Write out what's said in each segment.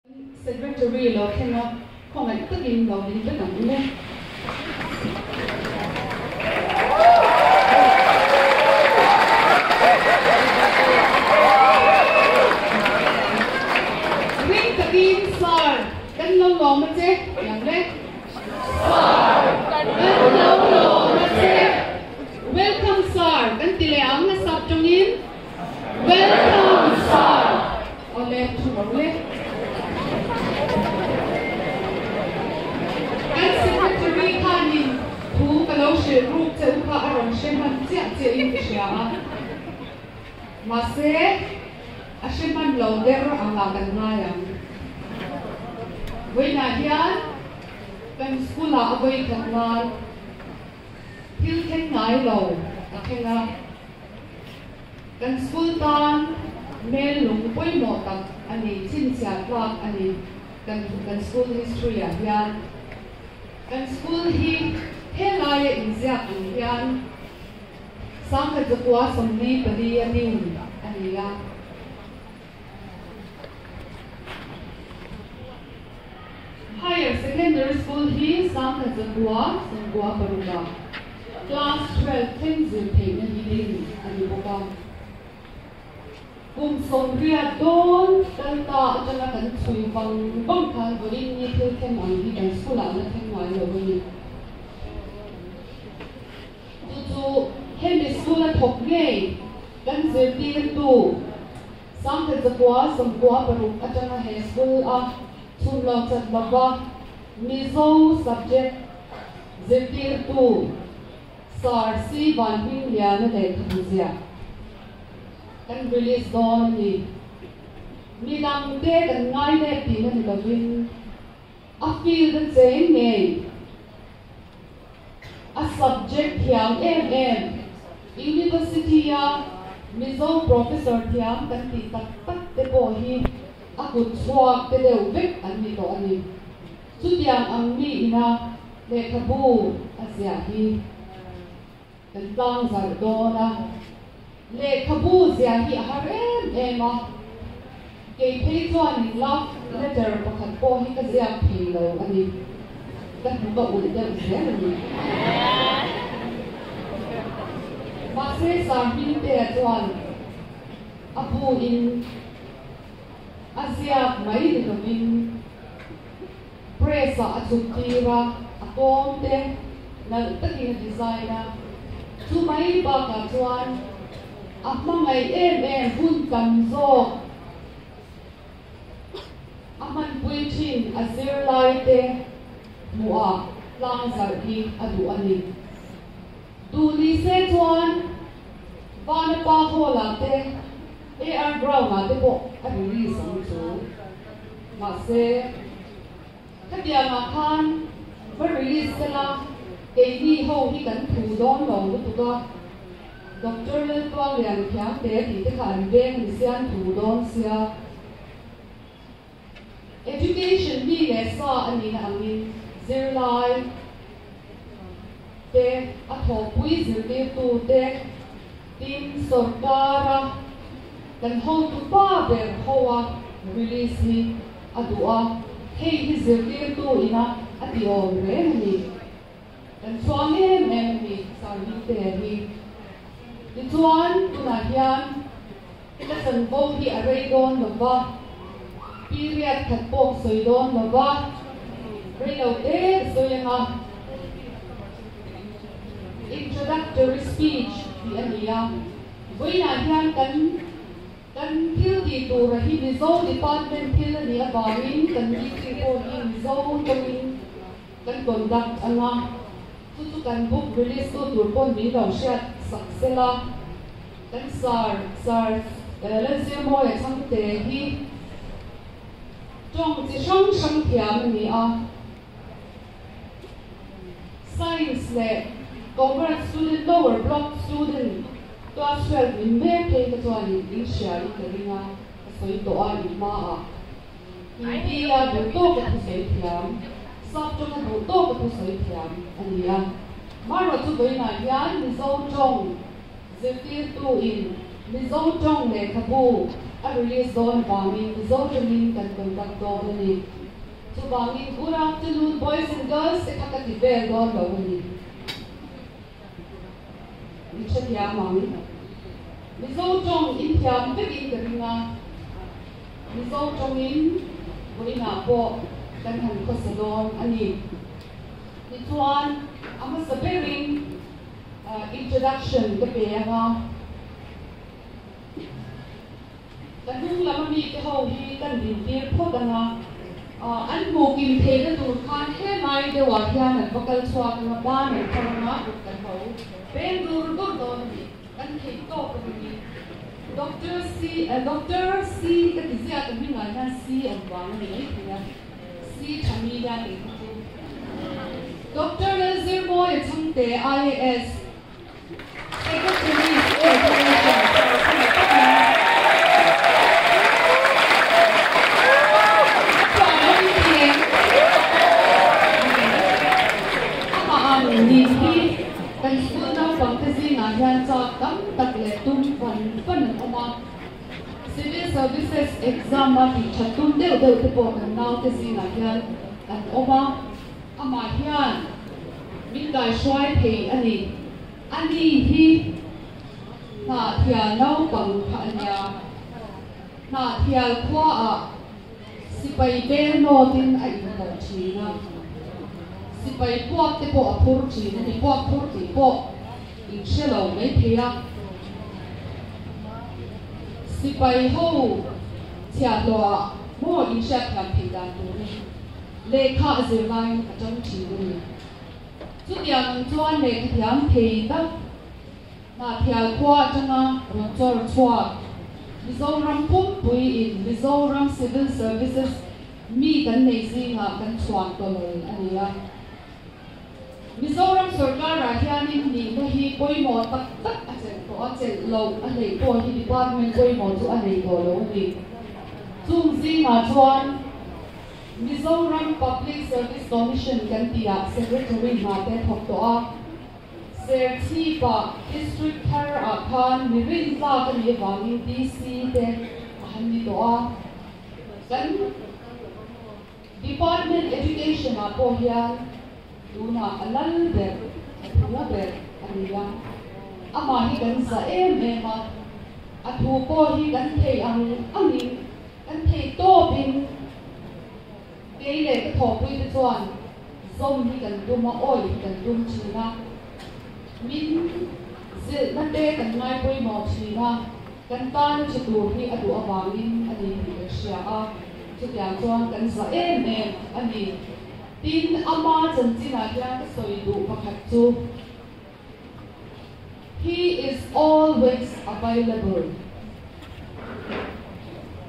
Secretary lo thleng a, khawngaih takin lo ding vek ang u le. Ring takin Sir, kan lo lawm a che, ti ang le. Sir, kan lo lawm a che. Welcome Sir, kan ti leh ang a sap tawngin. Welcome Sir. Awle, thu ro le. Kan Secretary khanin thu ka lo hrilh ruk che u kha a rawn hre hman chiah chiah in ka hria a. Mahse, a hre hman lo der angah kan ngai ang. Vawiinah hian kan school ah a vawi khat nan thil thleng ngai lo a thleng a. Kan school tan mel lung pawimawh tak a ni, chhinchhiah tlak a ni kan kan school history ah hian. Kan school hi helaia inziak ang hian 1944 a din a ni a. Higher Secondary School hi 1996 ah Class 12 thleng zir theihna hi din a ni bawk a. Kum 80 dawn kal ta atanga kan chhui vang vang khan vawiin ni thil thleng ang hi kan school ah la thleng ngai lo a ni. Chu chu hemi school a thawk ngei kan zirtirtu 1996 atanga he school a chhun lo chat lova Mizo subject zirtirtu Sir C Vanhmingliana lehkhabu ziah kan release dawn a ni. Midangte kan ngai leh tihna ni lovin a field a cheng ngei a subject thiam em em University a Mizo professor thiam kan tih tak tak te pawh hi a kut chhuak te deuh vek an ni tawh a ni. Chutiang ang mi ina lehkhabu a ziah hi kan tlang zarh dawn a, lehkhabu ziah hi a har em em a, kei phei chuanin love letter pakhat pawh hi ka ziak thei lo a ni, ka hnuk a ulh deuh zel a ni. Mahse Sir Hmingtea chuan a bu in a ziak mai ni lovin Press ah a chhuk tir a, a kawm te nalh takin a design a, chu mai bakah chuan a hmangaih em em hun tam zawk a hmanpui thin a zirlai te hmuhah tlang zarh hi a duh a ni. Duh ni se chuan Vanapa Hall ah te AR Ground ah te pawh a release ang chu. Mahse, khatiangah khan va release sela keini ho hi kan thu dawn lo lutuk a, Doctor Laltuanglian Thiamte tih te kha an veng ni sia an thu dawn sia. Education mi leh sa a nihna angin zirlai te, a thawhpui zirtirtu te, tin sorkara kan hotu pa ber hoa release hi a duh a, hei hi zirtirtu ina a ti awm reng a ni. Kan chhuang em em a ni Sarmite hi. Tichuan tunah hian Ka chanvo hi a rei dawn lo va, period khat pawh ka sawi dawn lo va, rei lo te ka sawi ang a. Introductory speech tih a ni a, vawiinah hian kan kan thil tih tura hi Mizo department thil a nih avangin kan meeting pawh hi Mizo tawngin kan conduct ang a, chu chu kan book release tu tur pawn min lo hriat sak sela. Kan Sir, Sir Lalzirmawia Chhangte hi tawng chi hrang hrang thiam a ni a. Science leh Commerce student, lower block student, class 12 min mek phei kha chuan in hria in ka ring a, ka sawi tawh a in hmaah. Hindi-a duh tawka thusawi thiam, sap tawnga duh tawka thusawi thiam a ni a. Marawh chu vawiinah hian Mizo tawng Zirtirtu in Mizo tawng lehkhabu a release dawn avangin Mizo tawngin kan conduct dawn a ni. Chuvangin good afternoon boys and girls te kha ka ti vel dawn lo a ni. Min hrethiam ang. Mizo tawng in thiam vekin ka ring a, Mizo tawngin vawiinah pawh kan han khawsa dawn a ni. Tichuan a hmasa berin introduction ka pe ang a. Ka hnung lam ami te ho hi kan dintir phawt ang a, an hmuh kim theihna tur khan helai deuhah hian an va kal chhuak ang a, ban an phar ang a, kut kan ho peng dur dur dawn a ni, kan theih tawk a ni. Doctor C, Doctor C ka ti ziah ka hmingah hian C awm vang a ni mai thei a, C tha mi hian eng kha chu. Doctor Lalzirmawia Chhangte, IAS. Kan school naupangte zingah hian chak tam tak leh tum fan fan an awm a, Civil Services exam a tih that tum deuh deuh te pawh kan naute zingah hian an awm a. Amah hian min kaihruai thei a ni. A ni hi Hnahthial naupang kha a nia. Hnahthial khuaah sipai bel nawtin a inhlawh thin a. Sipai puak te pawh a phur thin a ni. Puak phur tih pawh inhre lo mai thei a. Sipai ho chhiahhlawhah maw inhriatthiam theih dan tur hi. Lehkha a zir laiin a tang thin a ni. Chutiang ang chuan lehkha thiam thei tak Hnahthial khua atanga rawn chawr chhuak Mizoram pumpui in Mizoram Civil Services mi kan nei zingah kan chhuan tawlawl a ni a. Mizoram sorkarah hianin nihna hi pawimawh tak tak a chelh tawh a, chelh loh a hleih pawh hi department pawimawh chu a nei tawh lo a ni. Chung zingah chuan Mizoram Public Service Commission kan tihah Secretary hna te thawk tawh a, Serchhip-ah District thar ah khan mi rintlak a nih avangin DC te a han ni tawh a, kan Department Education ah pawh hian tunah a lal ber, a thu ber a ni a, amah hi kan za em em a, a thu pawh hi kan thei ang angin Kan theih tawpin kei leh ka thawhpuite chuan zawm hi kan tum a, awih hi kan tum thin a, min zilhna te kan ngai pawimawh thin a, kan tana tha tur hi a duh avangin a ni tih kan hria a, chutiang chuan kan za em em a ni. Tin, ama chanchinah hian ka sawi duh pakhat chu, He is always available.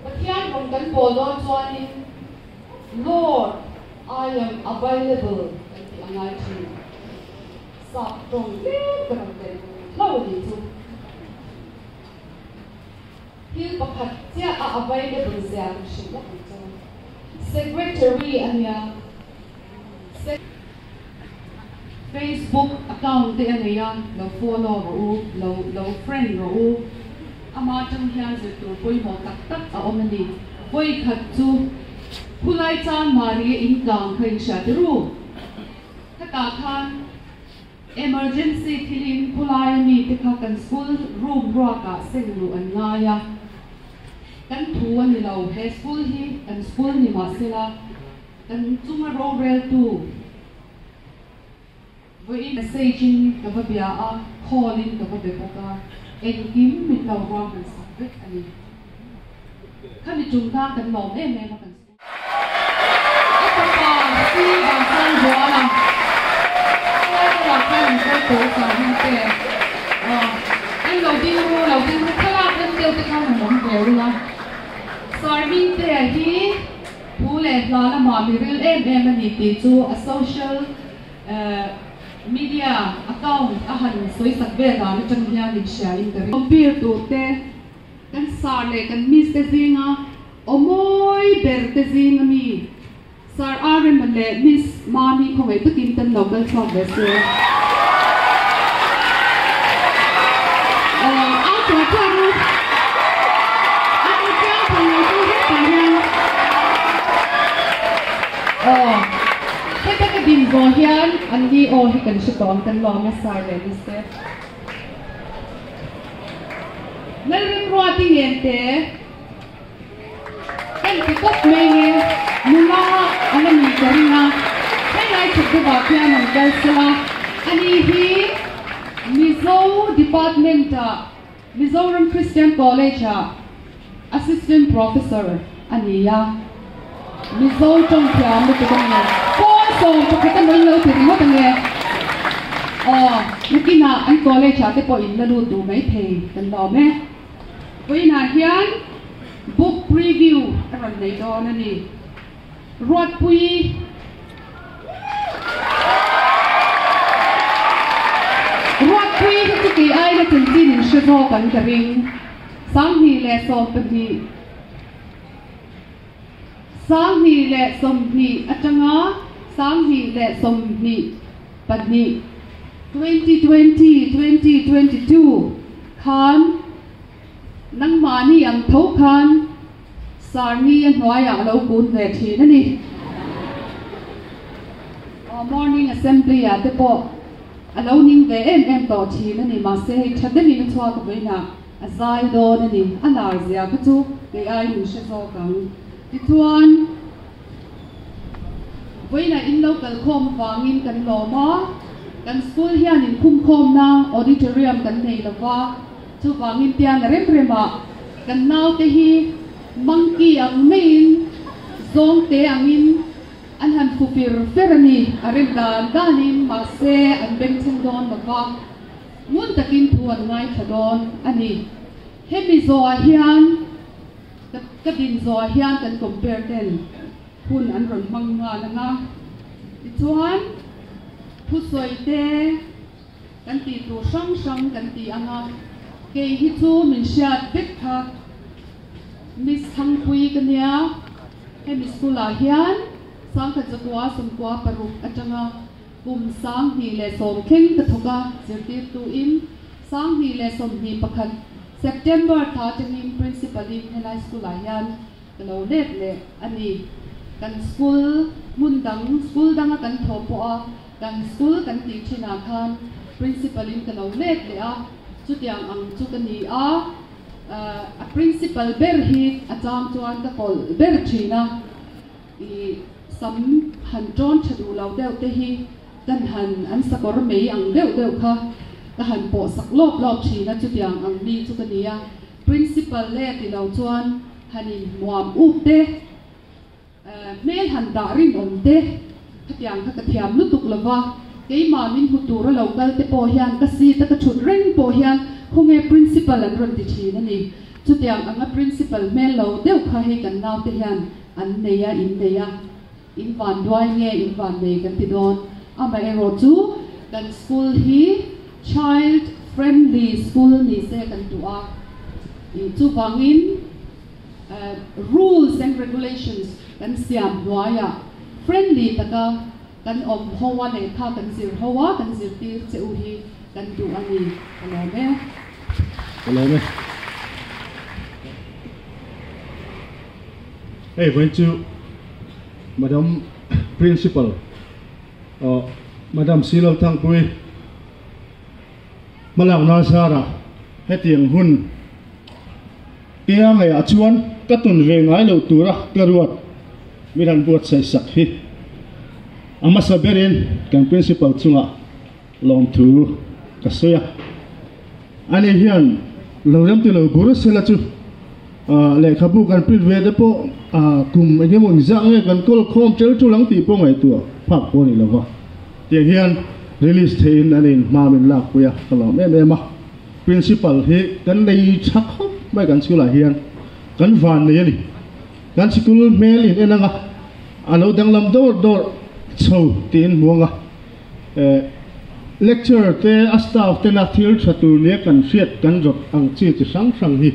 Pathian rawn kan bawl dawn chuanin Lord, I am available kan tih a ngai thin. Sap tawng tlem ka rawn tel hlo a nih chu. Thil pakhat chiah a available zia kan hrilh lawk ang chu. Secretary a nia. Facebook account te a nei a, lo follow rawh u, lo lo friend rawh u. Ama atang hian zir tur pawimawh tak tak a awm a ni. Vawi khat chu khulai chan Maria in kang kha in hria ti ru. Khatah khan emergency thilin khulai a mi te kha kan school room ruakah seng luh an ngai a. Kan thu a ni lo, he school hi kan school ni mahsela, Kan chunga roreltu vawiin message in ka va bia a, call in ka va be bawk a, engkim min lo ruahman sak vek a ni. Khami tum tan kan lawm em em a kan school. A fapa si Vansan Zuala khuai deuhah khan an kawl tawh sa hming te an lo ding ru lo ding ru thlalak rem deuh te khan han awm ve rul a. Sir Hmingtea hi Thu leh hla lamah mi ril em em a ni tih chu a social media account a han sawi sak vel dan atang hian min hria in ka ring. Compare tur te, kan sir leh kan miss te zinga aw mawi ber te zinga mi Sir Arema leh Miss Mami khawngaih takin kan lo kal chhuak ve se. Aw, au tuar tuar u. Au tuar. din zawh hian an ni aw hi kan hre tawh ang kan lawm e Sir leh Miss te. Lalrimruati Ngente Kan ti tawp mai nge nula a la ni ka ring a, helai chhuk deuhah khian an kal sela, ani hi Mizo Department ah Mizoram Christian College ah Assistant Professor a ni a, Mizo tawng thiam lutuk a ni. Pawl 11 a nawi lo ti ringawt ange. Aw, nakinah an college ah te pawh in la lut duh maithei kan la awm e. Vawiinah hian book preview a rawn nei dawn a ni. Ruatpui Ruatpui hi chu kei aina chanchin in hre zawk an ka ring. 2020 2020 atanga 2022, 2020, 2022 khan nangmahni ang tho khan Sarni a hnuaiah a lo kun ve thin a ni. Morning Assembly ah te pawh a lo ning ve em em tawh thin a ni. Mahse hei tha deuhin a chhuak vawiinah a zai dawn a ni. A lar zia kha chu kei aiin min hre zawk ang. Tichuan. Vawiinah in lo kal khawm avangin kan lawm a, kan school hian inkhumkhawmna auditorium kan nei lo va, chuvangin tiang a rem remah kan naute hi monkey ang maiin zawngte angin an han fu fir fer a ni, a rem dan danin mahse an bengchheng dawn lo va, ngun takin thu an ngaithla dawn a ni. Hemi zawhah hian. Ka din zawhah hian kan compare ten hun an rawn hmang nghal ang a, tichuan thusawi te kan tih tur hrang hrang kan ti ang a, kei hi chu min hriat vek kha Miss Thangpui ka nia, hemi school ah hian 1996 atanga kum 2010 thleng ka thawk a, zirtirtuin 2021 September thla atangin Principal in helai school ah hian ka lo let leh a ni. Kan school hmun dang, school danga kan thawh pawh a, kan school kan tih thin ah khan Principal in ka lo let leh a, chutiang ang chu ka ni a, a Principal ber hi a chang chuan ka kawlh ber thin a, i sam han tawn tha duh lo deuh te hi Kan han an sakawr mei ang deuh deuh kha ka han pawh sak lawp lawp thin a, chutiang ang mi chu ka ni a. Principal le ti lo chuan han in hmuam up te, hmel han dah rinawm te, khatiang kha ka thiam lutuk lo va. Keimah min hmu tura lo kal te pawh hian ka seat a ka thut reng pawh hian khawnge principal an rawn ti thin a ni. Chutiang anga principal hmel lo deuh kha hei kan naute hian an nei a, in nei a. In van duai nge in van nei kan ti dawn. Amaherawh chu kan school hi child friendly school ni se kan duh a, chuvangin rules and regulations kan siam hnuaiah friendly taka kan awm ho a, lehkha kan zir ho a, kan zirtir che u hi kan duh a ni. Ka lawm e. Ka lawm e. Hei vawiin chu Madam Principal Madam Silal Thangpui hmalak nan zarah hetiang hun tia ngeiah chuan ka tun ve ngai loh tura ka ruat min han buatsaih sak hi a hmasa berin kan Principal chungah lawmthu ka sawi a. Ani hian lo rem ti lo bur sela chu lehkhabu kan print ve te pawh kum eng emaw inzah nge kan kawl khawm tel tul ang tih pawh ngaihtuah phak pawh a ni lo va. Tiang hian release theihin an in hma min lakpui a, ka lawm em em a. Principal hi kan nei tha khawp mai kan school ah hian kan van nei a ni. Kan sikul hmel in en anga a lo danglam dawr dawr chho tiin hmu anga. Lecturer te a staff tena thil tha tur nia kan hriat kan zawt ang chi chi hrang hrang hi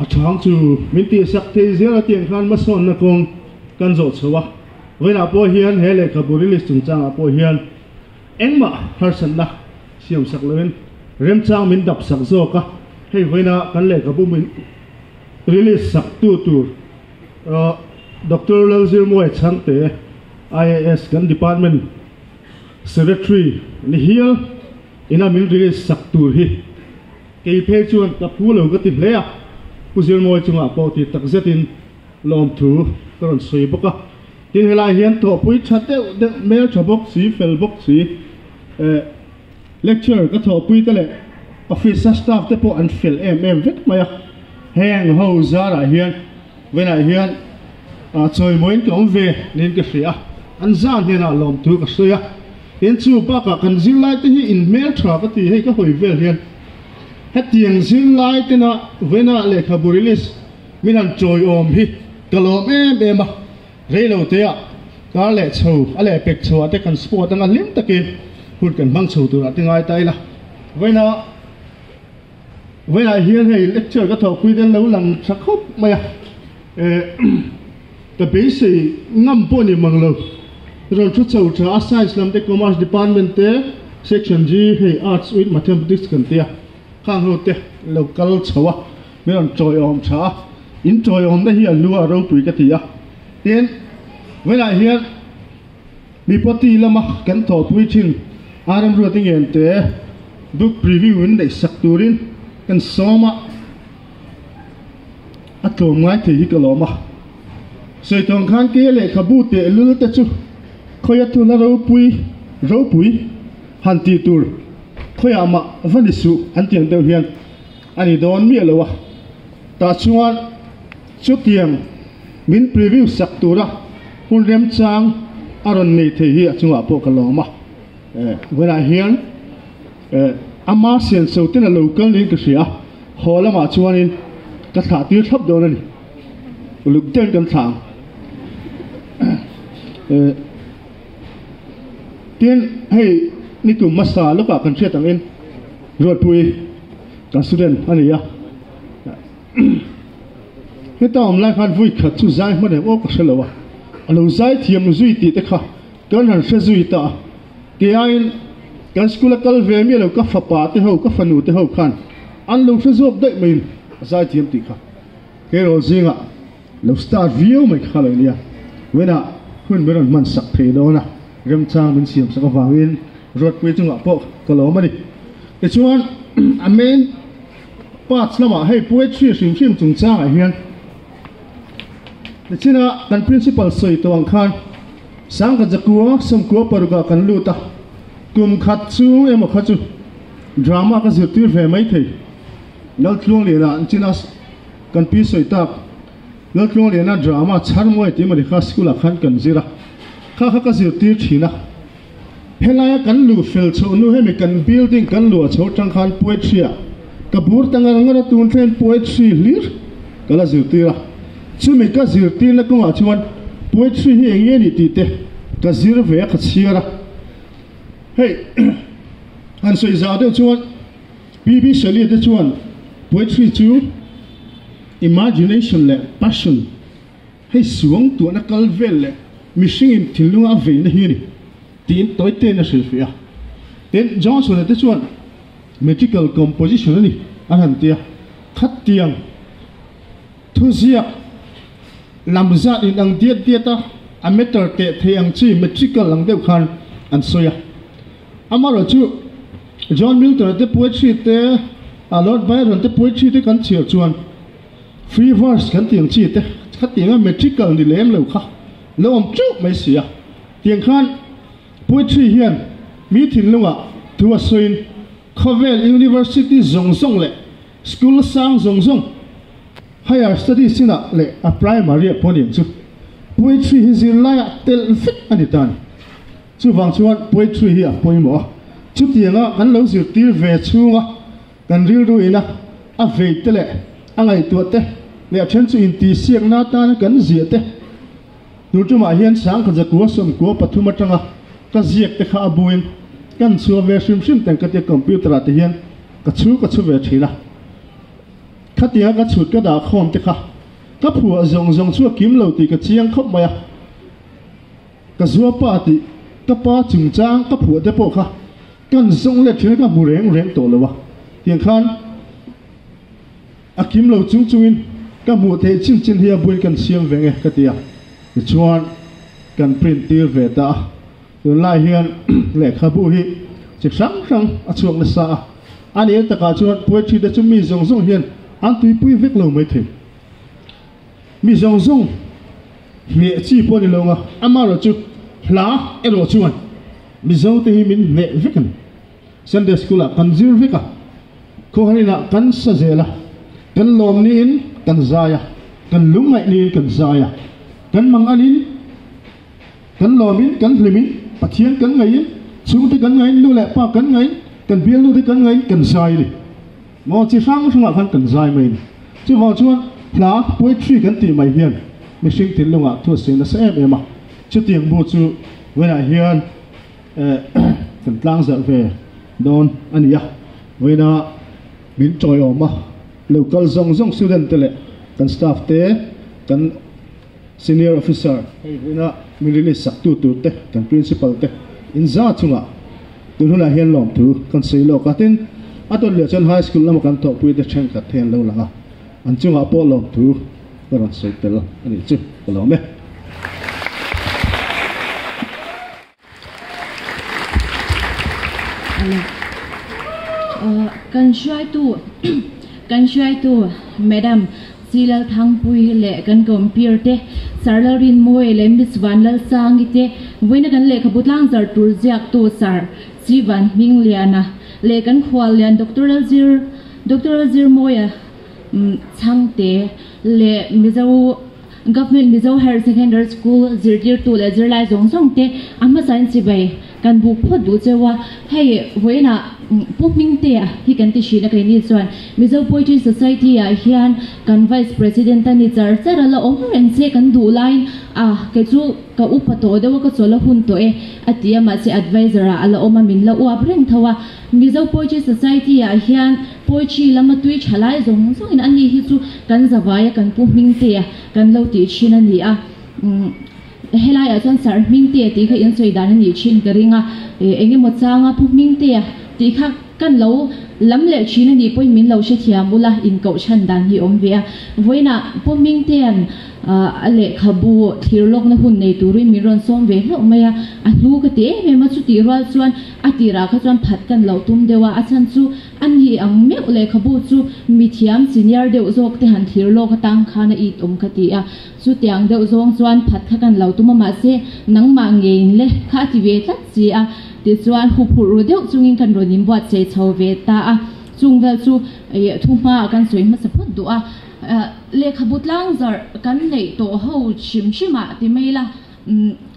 a chhang chu min tihsak thei zel a tiang khan hmasawnna kawng kan zawh chho a, vawiinah pawh hian he lehkhabu release chungchangah pawh hian engmah harsatna siamsak loin remchang min dapsak zawk a, hei vawiina kan lehkhabu min release sak tu tur Doctor Lalzirmuai Chhangte. IAS kan department secretary ni hial ina min release sak tur hi kei phei chuan ka phu lo ka ti hle a, Pu Zirmawi chungah pawh ti takzetin lawmthu ka rawn sawi bawk a. Tin helai hian thawhpui tha deuh deuh hmel tha bawk si fel bawk si eh lecturer ka thawhpui te leh office a staff te pawh an fel em em vek mai a, heng ho zarah hian venah hian ah chawimawiin ka awm ve niin ka hria a, an zan hnenah lawmthu ka sawi a, tin chu bakah kan zirlai te hi in hmel tha ka ti hei ka hawi vel hian hetiang zirlai tena venah lehkhabu release Min han chawiawm hi ka lawm em em a, reilo teah kar leh chho a leh pek chho ah te kan sport anga hlim takin hun kan hmang chho turah te ngai ta ila. Vawiinah vawiinah hian hei lecture ka thawhpui te an lo lang tha khawp mai a, eh ka beisei ngam pawh ni mang lo. Rawn thu chho tha a science lam te commerce department te section G hei arts with mathematics kan tia khang ho te lo kal chho a. Min rawn chawiawm tha a, in chawiawmna hi a lu a ropui ka ti a. Tin, vawiinah hian Mipawti lama kan thawhpui thin RM Ruati Ngente book preview in neih sak turin kan sawm a, a tlawm ngai thei hi ka lawm a. Sawi tawng khan ke lehkhabu tehlul te chu khawia thuna ropui ropui han tih tur khawiah mah va ni suh an ti ang deuh hian. A ni dawn miah lo a, tah chuan chutiang min preview sak tura hun remchang a rawn nei thei hi a chungah pawh ka lawm a. Vawiinah hian ama sianso ten a lo kal niin ka hria a, haw lamah chuanin ka thlah tir thlap dawn a ni. Uluk deuhin kan thlah ang. Tin, hei nikum hmasa lawkah kan hriat angin Ruatpui kan student a ni a, heta awm lai khan vui khat chu zai hman em aw ka hre lo a, a lo zai thiam zui tih te kha kan han hre zui ta a, kei aiin kan school a kal ve miah lo ka fapa te ho ka fanu te ho khan an lo hre zawk daih maiin a zai thiam tih kha keirawl zingah lo star viau mai kha lo nia, vawiinah hun min rawn hman sak thei dawn a, remchang min siam sak avangin Ruatpui chungah pawh ka lawm a ni. Tichuan a main parts lamah hei poetry hrim hrim chungchangah hian nichina kan principal sawi tawh ang khan Sangkhat zakua sawmkua parukah kan lut a, kum khat chung emaw kha chu drama ka zirtir ve mai thei. Laltluangliana nichina kan pi sawi tak Laltluangliana drama chhar mawi tih emaw ni kha school ah khan kan zir a, kha kha ka zirtir thin a. Helaia kan luh fel chhoh hnu hemi kan building kan luah chho atang khan poetry ah ka bur ta ngar ngar a, tun thleng poetry hlir ka la zirtir a, chumi ka zirtirna kawngah chuan poetry hi eng nge nih tih te ka zir ve a, ka chhiar a. Hei han sawi zau deuh chuan PB Shelley te chuan poetry chu imagination leh passion, Hei suang tuahna kal vel leh mihringin thinlunga a veina hi a ni, tiin tawi tein a hrilhfiah a. Tin, Johnson-a te chuan metrical composition a ni an han ti a, khatiang thuziak lam zat inang diat diat a, a meter teh thei ang chi metrical ang deuh khan an sawi a. Amaherawhchu, John Milton-a te poetry te, Lord Byron te poetry te kan chhiar chuan, Free verse kan tih ang chi te khatianga metrical ni lem lo kha lo awm teuh mai si a. Tiang khan poetry hian mi thinlungah thu a sawiin khawvel university zawng zawng leh school sang zawng zawng higher studies inah leh a primary ah pawh ni ang chu poetry hi zirlaiah telh vek a ni ta a ni. Chuvang chuan poetry hi a pawimawh a, chutianga kan lo zirtir ve chhunga Kan rilru ina a vei te leh a ngaihtuah te leh a then chu intihsiakna atana kan ziah te tur tumah hian sangkhat zakua sawmkua pathum atanga ka ziak te kha a buin kan chhuah ve hrim hrim teng ka tia computer ah te hian ka chhu ka chhu ve thin a. Khatianga ka chhut ka dah khawm te kha ka phuah zawng zawng chu a kim lo tih ka chiang khawp mai a. Ka zuapa tih ka pa chungchang ka phuah te pawh kha Kan zawng leh thin ka hmu reng reng tawh lo a, tiang khan a kim lo chung chungin ka hmuh theih chin chin hi a buin kan siam ve nge ka ti a. Tichuan kan print tir ve ta a. Tunlai hian lehkhabu hi chi hrang hrang a chhuak nasa a, a nih takah chuan poetry te chu mi zawng zawng hian an tuipui vek lo maithei. Mi zawng zawng hneh chi pawh a ni lo ang a, amaherawhchu hla erawh chuan Mizo te hi min hneh vek a ni. Sunday School ah kan zir vek a, khawharin ah kan sa zel a, kan lawm niin kan zai a, kan lungngaih niin kan zai a, kan manganin kan lawmin kan hlimin Pathian kan ngaihin, chhungte kan ngaihin, nu leh pa kan ngaihin, kan bialnu te kan ngaihin kan zai a ni. Maw chi hrang hrangah khan kan zai mai a ni. Chuvang chuan hla, poetry, kan tih mai hian mihring thinlungah thu a siam nasa em em a, chutiang bu chu vawiinah hian kan tlang zarh ve dawn a ni a, vawiinah min tawiawm a, local zawng zawng student te leh kan staff te, kan senior officer hei vawiinah min release sak tu tur te, kan principal te inza chungah tun hunah hian lawmthu kan sawi lawk a, tin a tawn leh chuan high school lama kan thawhpui te thenkhat te an lo lang a, an chungah pawh lawmthu ka rawn sawi tel a nih chu ka lawm e. Kan hruaitu kan hruaitu Madam Chilal Thangpui leh kan compere te Sir Lalrinmawia leh Miss Vanlalsangi te vawiina kan lehkhabu tlangzar tur ziaktu Sir Chivan Hmingliana leh kan khuallian Doctor Lalzir Doctor Lalzirmawia Chhangte leh Mizo Government Mizo Higher Secondary School zirtirtu leh zirlai zawng zawng te a hmasain chibai kan buk phawt duh cheu a, hei vawiinah Pu Hmingtea hi kan ti hrin a keini chuan Mizo Poetry Society ah hian kan Vice President a ni char char a la awm reng che kan duh laiin a kei chu ka upa tawh deuh a ka chawlh a hun tawh e a ti a mahse advisor ah a la awm a min la uap reng tho a. Mizo Poetry Society ah hian poetry lama tui tha lai zawng zawngin ani hi chu kan zavaia kan pu Hmingtea kan lo tih thin a ni a. Helaiah chuan Sir Hmingtea tih kha in sawi dan a nih thin ka ring a, eng emaw changa pu Hmingtea tih kha kan lo lam leh thin a nih pawhin min lo hrethiam ula inkoh chhan dan hi awm ve a. Vawiinah pu Hmingtea'n A lehkhabu thlir lawkna hun nei turin min rawn sawm ve hlauh mai a, a hlu ka ti em em a, chutih rual chuan a tirah kha chuan phat kan lo tum deuh a, a chhan chu a ni ang meuh lehkhabu chu mithiam senior deuh zawk te han thlir lawk atang khan a it awm ka ti a, chutiang deuh zawng chuan phat kha kan lo tum a, mahse nangmah ngeiin le kha a ti ve tlat si a, tichuan huphurh ru deuh chungin kan rawn inbuatsaih chho ve ta a, chung vel chu thuhma ah kan sawi hmasa phawt duh a. Lehkhabu tlangzarh kan neih tawh ho hrim hrim ah ti mai ila,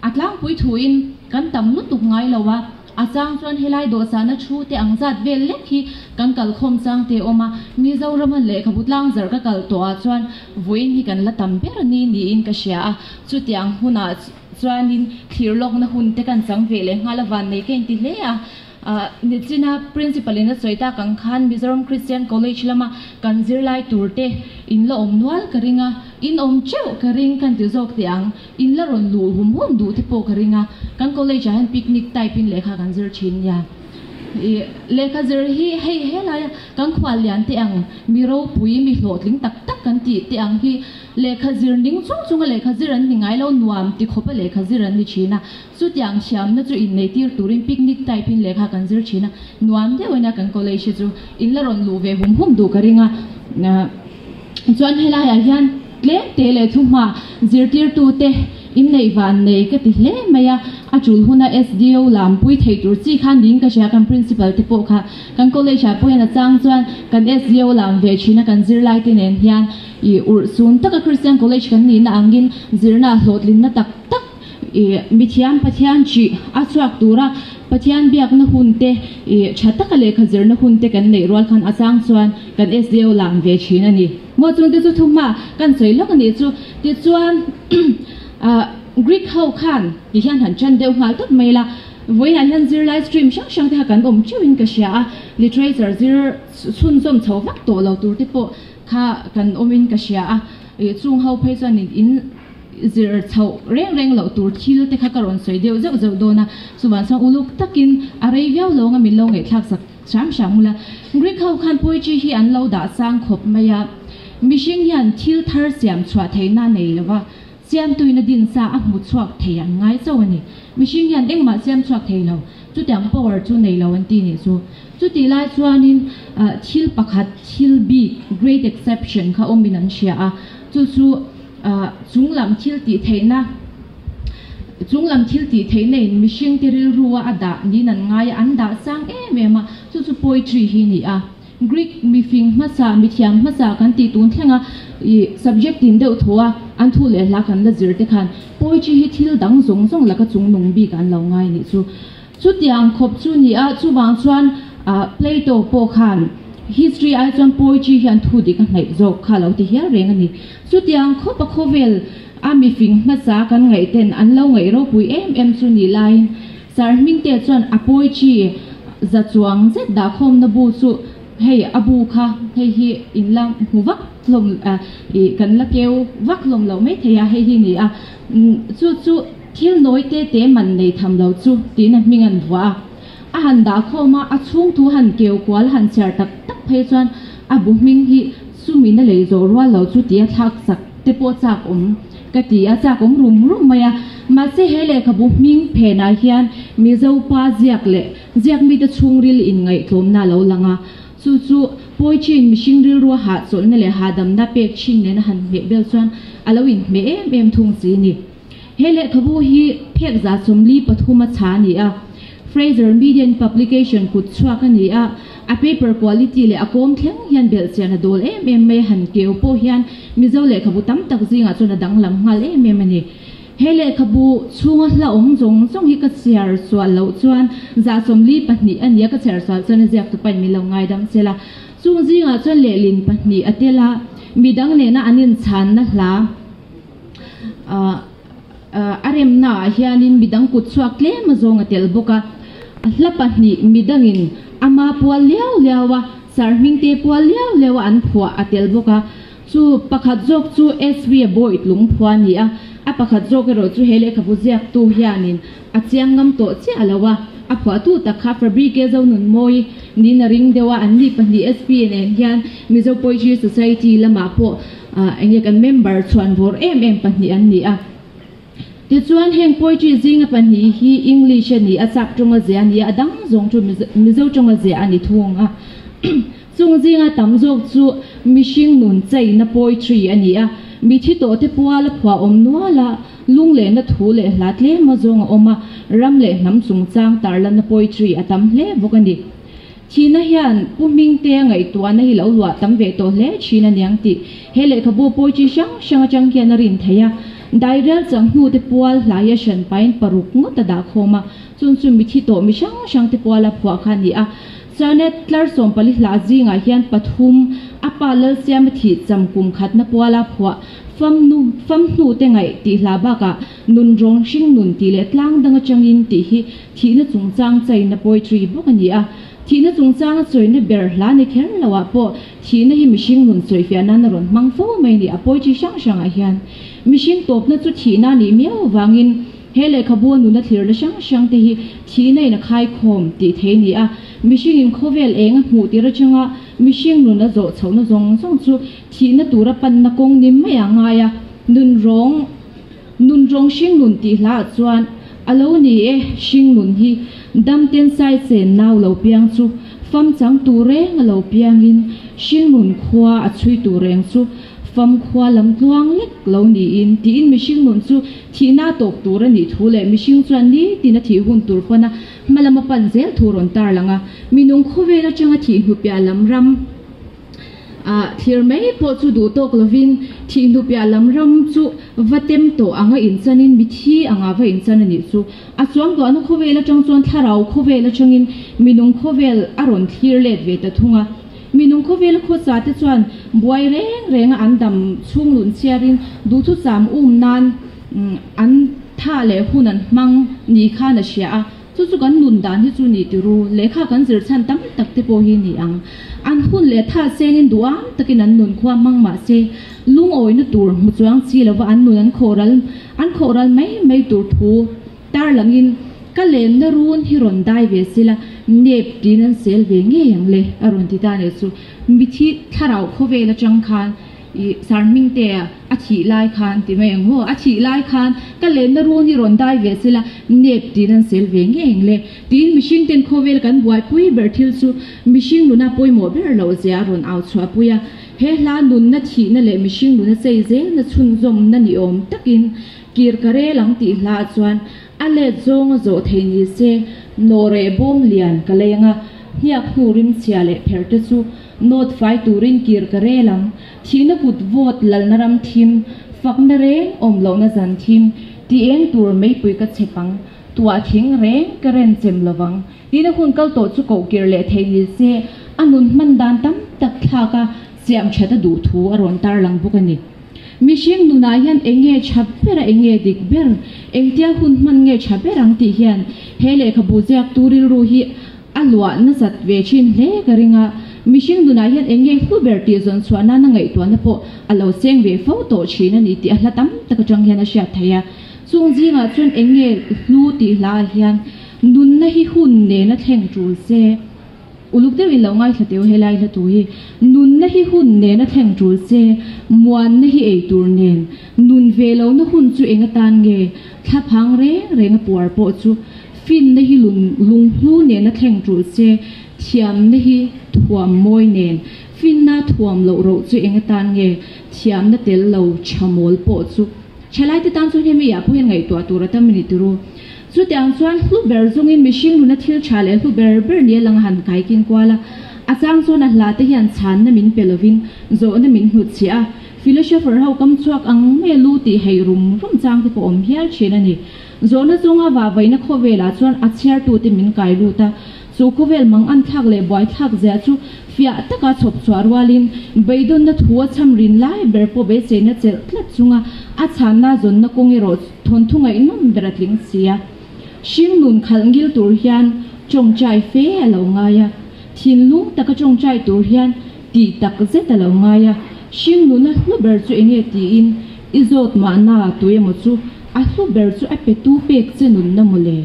a tlangpui thuin kan tam lutuk ngai lo a, a chang chuan helai dawhsahna thu te ang zat vel lek hi kan kalkhawm chang te a awm a, Mizorama lehkhabu tlangzarh ka kal tawh ah chuan vawiin hi kan la tam ber a ni niin ka hria a, chutiang hunah chuanin thlir lawkna hun te kan chang ve leh nghal a vannei ka inti hle a. Nichina Principal in a sawi tak ang khan Mizoram Christian College lama kan zirlai tur te in la awm nual ka ring a, in awm teuh ka ring kan ti zawk teh ang, in la rawn luh hum hum duh te pawh ka ring a, kan college ah hian picnic type in lehkha kan zir thin nia. Ih lehkha zir hi hei helaia kan khual lian teh ang, mi ropui, mi hlawhtling tak tak kan tih teh ang hi lehkha zir ning chung chunga lehkha zir an ni ngai lo, nuam ti khawpa lehkha zir an ni thin a. Chutiang thiamna chu inneitir turin picnic type in lehkha kan zir thin a, nuam deuh ania kan college hi chu in la rawn luh ve hum hum duh ka ring a. Chuan helaiah hian tlem te leh thuhma zirtirtute inneih van nei ka ti hle mai a, a tul huna SDO lam pui thei tur chi kha niin ka hria kan principal te pawh kha kan college ah pawh hian a chang chuan kan SDO lam ve thin a kan zirlai te nen hian ih urhsun taka Christian college kan nihna angin zirna hlawhtlinna tak tak I mithiam Pathian chih a chhuak tura Pathian biakna hun te, i tha taka lehkha zirna hun te kan neih rual khan a chang chuan kan SDO lang ve thin a ni. Maw chung te chu thuhma kan sawi lawk a nih chu. Tichuan Greek ho khan ti hian han tan deuh nghal tawp mai la, vawiinah hian zirlai stream hrang hrang te kha kan awm theuhin ka hria a, literature zir chhunzawm chho vak tawh lo tur te pawh kha kan awmin ka hria a, i chung ho phei chuan in Zir chhoh reng reng loh tur thil te kha ka rawn sawi deuh zeuh zeuh dawn a, chuvang chuan uluk takin a rei viau lo anga min lo ngaihthlak sak hram hram ula. Greek ho khan poetry hi an lo dah sang khawp mai a, mihring hian thil thar siam chhuah theihna a nei lo va, Siamtuin a din sa a hmu chhuak thei an ngai chauh a ni. Mihring hian engmah siam chhuak thei lo, chutiang power chu nei lo an ti nih chu. Chutih lai chuanin thil pakhat, thil bik, great exception kha awmin an hria a, chu chu chunglam thil tih theihna, chunglam thil tih theihna in mihringte rilrua a dah niin an ngai a, an dah sang em em a, chu chu poetry hi a ni a. Greek mifing hmasa, mithiam hmasa kan tih tun thlenga i subject tin deuh thu a an thu leh hla kan la zir te khan poetry hi thil dang zawng zawng laka chung nung bik an lo ngai nih chu. Chutiang khawp chu ni a, chuvang chuan Plato pawh khan history ai chuan poetry hian thu dik a hnaih zawk kha lo ti hial reng a ni. Chutiang khawp a khawvel a mifing hmasa kan ngaih ten an lo ngaih ropui em em chu ni laiin Sir Hmingte chuan a poetry za chuang zet dahkhawmna bu chu hei a bu kha hei hi in la hmu vak hlawm ih kan la keu vak hlawm loh mai thei a hei hi ni a chu chu thil nawi te te man nei tham lo chu tiin a hming an vuah a a han dahkhawm a a chhung thu han keu kual han chhiar tak tak phei chuan a bu hming hi sumin a lei zawh rual lo chu tia thlak chak te pawh chak awm Ka ti a, chak awm rum rum mai a. Mahse he lehkhabu hming phenah hian Mizo pa ziak leh ziak mite chhungril inngaihtlawmna a lo lang a. Chu chu poetry-in mihring rilrua hahchawlhna leh hahdamna pek thin nena han hmeh bel chuan a lo inhmeh em em thung si ni. He lehkhabu hi phek 43 a chha a ni a. Fraser Media and Publication kut chhuak a ni a, a paper quality leh a kawm thleng hian belhchian a dawl em em mai a, han keu pawh hian Mizo lehkhabu tam tak zingah chuan a danglam nghal em em a ni. He lehkhabu chhunga hla awm zawng zawng hi ka chhiar sual loh chuan 42 a ni a, ka chhiar sual chuan a ziak tupain min lo ngaidam sel a. Chung zingah chuan lehlin pahnih a tel a, midang nena an inchhanna hla ah. A remnaah hianin midang kut chhuak tlem a zawng a tel bawk a, hla pahnih midangin ama pual liau liau a, sar hmingte pual liau liau a an phuah a tel bawk a. Chu pakhat zawk chu SV a bawi tlung phua a ni a, a pakhat zawk erawh chu he lehkhabu ziaktu hianin a chiang ngam tawh chiah lo a, a phuahtu tak kha Fabrique Zonunmawi niin a ring deuh a, anni pahnih SV nen hian Mizo Poetry Society lamah pawh Enge kan member chhuan vawr em em pahnih an ni a. Tichuan heng poetry zinga pahnih hi English a ni a, Sap tawnga ziah a ni a, a dang zawng chu Mizo tawnga ziah a ni thung a. Chung zinga tam zawk chu mihring nun chaina poetry a ni a, mithi tawh te puala phuah awm nual a, lunglehna thu leh hla tlem a zawng a awm a, ram leh hnam chungchang tarlanna poetry a tam hle bawk a ni. Thihna hian Pu Hmingtea ngaihtuahna hi lo luah tam ve tawh hle thin a niang tih he lehkhabu poetry hrang hrang atang hian a rin theih a. Dairial chang hnute pual hlaia hran pain paruk ngawt a dah khawm a, chun chu mithi tawh mi hrang hrang te puala phuah kha a ni a. Chuanet tlar 14 hlah zingah hian pathum a pa Lalsiama thih cham kum khatna puala phuah fam nu fam hnute ngaih tih hlah bakah nun rawng hring nun tih leh tlang dang atangin tih hi Thihna chungchang chaina poetry bawk a ni a, thihna chungchanga sawina ber hla ni kher lo ah pawh thihna hi mihring nun sawifiah nan a rawn hmang fo mai a ni. A poetry hrang hrangah hian mihring tawpna chu thihna a nih miau avangin he lehkhabu a nuna thlirna hrang hrang te hi thihna in a khaikhawm tih thei a ni a. Mihring in khawvel eng a hmuh tir atanga mihring nun a zawh chhohna zawng zawng chu thihna tura panna kawng ni mai a ngai a, nun rawng Nun rawng hringnun tih hla ah chuan a lo ni e, hringnun hi dam ten sai chen nau lo piang chu fam chang tur reng a lo piangin hringnun khua a chhui tur reng chu fam khua lam tluang lek lo niin tiin mihringnun chu thihna tawp tur a nih thu leh mihring chuan nitin a thih hun tur pawn a hma lama pan zel thu rawn tarlang a, minung khawvel atanga thih hnupiah lam ram. Ah, thlir mai pawh chu duh tawk lovin thih hnupiah lam ram chu va tem tawh anga inchanin mithi anga va inchan a nih chu. A chuang duahna khawvel atang chuan thlarau khawvel atangin minung khawvel a rawn thlir let ve ta thung a. Minung khawvela khawsa te chuan buai reng renga an dam chhung lun chhiarin duhthucham um nan an tha leh hun an hmang ni khan a hria a. Chu chu kan nun dan hi chu ni ti ru, lehkha kan zir chhan tam tak te pawh hi ni ang. An hun leh tha sengin duham takin an nun khua hmang mah se, lungawina tur hmu chuang chi lova an nun an khawhral an khawhral mai mai tur thu tar langin ka lenna run hi rawn dai ve sela, nep tiin an sel ve ngei ang le a rawn ti ta nih chu. Mithi thlarau khawvel atang khan. I Sarhmingtea a thih lai khan ti mai ang maw? A thih lai khan ka lenna run hi rawn dai ve sela nep tiin an sel ve ngei ang le. Tiin mihring ten khawvel kan buaipui ber thil chu mihring nuna pawimawh ber loh zia a rawn au chhuahpui a. He hla nunna thihna leh mihring nuna chei zelna chhunzawmna ni awm takin kir ka rel ang tih hla ah chuan a let zawng a zawh thei ni se nawhreh bawm lian ka lei ang a, hniak hnu rimchhia leh pherh te chu Nawt fai turin kir ka rel ang. Thihna kut vawt lalna ram thim, fakna reng awm lohna zan thim, ti eng tur meipui ka chhep ang, tuah thing reng ka ren chem lovang. Tina hun kal tawh chu koh kir leh thei ni se, a nun hman dan tam tak thlak a siam that a duh thu a rawn tarlang bawk a ni. Mihring nunah hian eng nge tha ber a, eng nge dik ber, engtia hun hman nge tha ber ang tih hian he lehkhabu ziaktu rilru hi A luah nasat ve thin hle ka ring a, mihring nunah hian eng nge hlu ber tih zawn chhuah nana ngaihtuahna pawh a lo seng ve fo tawh thin a ni tih a hla tam tak atang hian a hriat theih a. Chung zingah chuan eng nge hlu tih hlaah hian nunna hi hun nena thleng tul se, uluk deuhin lo ngaithla teu helai hla tu hi, nunna hi hun nena thleng tul se, muanna hi ei tur nen, nun ve lohna hun chu eng atan nge thlaphang reng reng a puar pawh chu Finna hi lunghlu nena thleng tul se, thiamna hi thuam mawi nen. Finna thuam loh roh chu eng atan nge thiamna tel lo tha mawl pawh chu Thalaite tan chuan hemi ah pawh hian ngaihtuah tur a tam a ni turu. Chutiang chuan hlu ber zungin mihring nuna thil tha leh hlu ber ber nia lang a han kaikin kual a, a chang chuan a hla te hian chhanna min pe lovin zawhna min hnutchhiah a, philosopher ho kam chhuak ang mai a lu tih hei rum rum chang te pawh awm hial thin a ni. Zawhna zawnga vahvaihna khawvelah chuan a chhiartute min kai lut a, chu khawvel mang an thlak leh buai thlak zia chu fiah taka chhawp chhuah rualin beidawnna thu a cham rin lai ber pawh beiseina chelh tlat chunga a chhanna zawnna kawng erawh thawnthu ngaihnawm ber a tling si a. Hringnun khalh ngil tur hian tawngtai fe a lo ngai a, thinlung taka tawngtai tur hian tih tak zet a lo ngai a, hringnuna hlu ber chu enge tiin I zawt mahna tu emaw chu a hlu ber chu a pe tu pek che nunna mawle,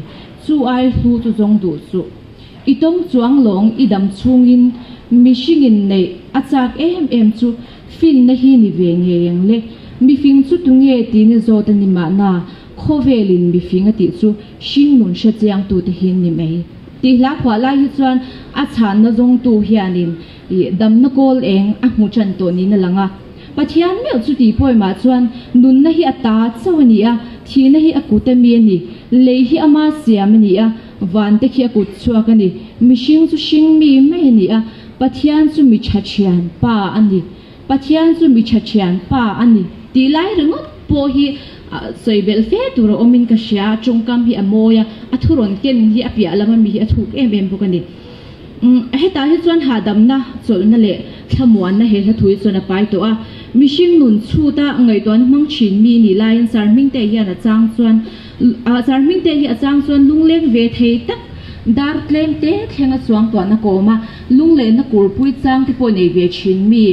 chu ai hlu chu zawng duh suh. I tawng chuang lawng i dam chhungin mihringin neih a chak em em chu finna hi ni ve ngei ang le. Mifing chu tunge tih ni zawt a ni mahna khawvelin mifing a tih chu hringnun hre chiangtute hi ni mai. Tih hla phuah lai hi chuan a chhanna zawngtu hianin i damna kawl eng a hmu tan tawh niin a lang a. Pathian meuh chu tih pawimah chuan nunna hi a ta chauh a ni a, thihna hi a kut a mi a ni, lei hi ama siam a ni a, vante khi a kut chhuak a ni, mihring chu hring mi mai a ni a, Pathian chu mi tha thian pa a ni, Pathian chu mi tha thian pa a ni tih lai ringawt pawh hi sawi belh fe tur a awmin ka hria, tawngkam hi a mawi a, a thurawn ken hi a piah lama mi hi a thuk em em bawk a ni. Hetah hi chuan hahdamna, chawlhna leh thlamuanna he hla thu hi chuan a pai tawh a. Mihring nun chhuta ngaihtuahna hmang thin mi nih laiin Sarhmingte hian a chang chuan Sarhmingte hi a chang chuan lungleng ve thei tak dar tlem te thlenga chuang tuahna kawm a, lunglehna kurpui chang te pawh nei ve thin mi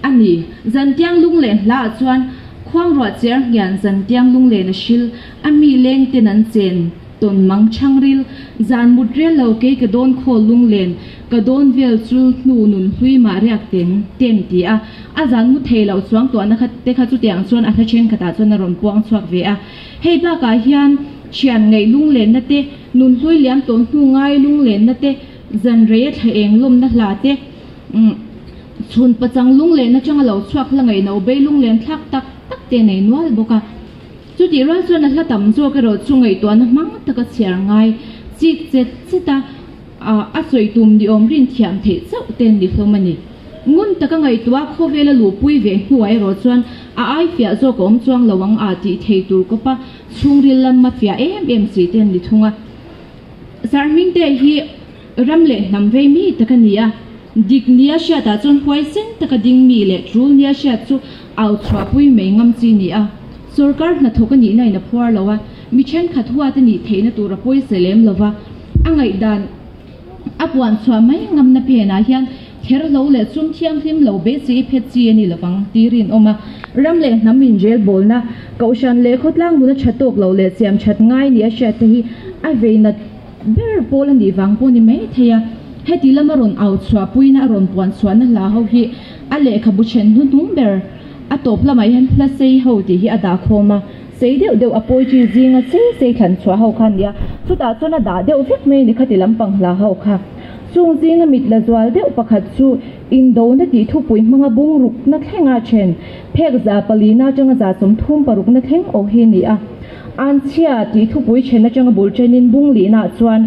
a ni. Zantiang lungleh hlaah chuan khuangruah chiar hian zantiang lunglen a hril a mi leng ten an chen. Tawn mang chhang ril, zan mut rel lo kei ka dawn khaw lunglen, ka dawn vel chu hnu nun hlui mah riak teng tem ti a, a zan mu thei loh chuang tuahna kha te kha chutiang chuan a hla thenkhatah chuan a rawn puang chhuak ve a. Hei bakah hian thian ngaih lunglenna te, nun hlui liam tawh hnu ngai lunglenna te, zan rei a thla eng lawmna hla te, chhun pachang lunglen atanga lo chhuak hla ngaihno bei lunglen thlak tak tak te nei nual bawk a. Chutih rual chuan a hla tam zawk erawh chu ngaihtuahna hmang taka chhiar ngai chik chet chet a, a sawi tum ni awm rin thiam theih chauh te ni hlawm a ni. Ngun taka ngaihtuah khawvela luhpui ve hnuah erawh chuan a ai fiah zawk a awm chuang lo ang a tih thei tur kawpa chhungril lam a fiah em em si te an ni thung a. Sarhmingte hi ram leh hnam vei mi tak a ni a, dik nia hriatah chuan huaisen taka ding mi leh tul nia hriat chu au chhuahpui mai ngam chi ni a. Sorkar hnathawk a nihna in a phuar lo a, mi thenkhat huat a nih theihna tur a pawisa lem lo va, a ngaihdan a puan chhuah mai ngamna phenah hian kher hlo leh sum thianghlim lo beisei phet chi a ni lovang tih rinawm a. Ram leh hnam inrel bawlna, kohhran leh khawtlang nuna tha tawk lo leh siam that ngai nia hriat te hi a veinat ber pawl a nih vang pawh ni mai thei a. Heti lama rawn au chhuahpuina a rawn puan chhuahna hla ho hi a. A lehkhabu then hnuhnung ber a tawp lamah hian hla sei ho tih hi a dah khawm a, sei deuh deuh a poetry zinga sei sei thlan chhuah ho kha a ni a, chutah chuan a dah deuh vek mai a ni khati lampang hla ho kha. Chung zinga mit la zual deuh pakhat chu indona tih thupui hmanga bungrukna thlenga then phek 400 atanga 36% thleng awh hi a ni a. Anchhia tih thupui then atanga bul thenin bung lihnaah chuan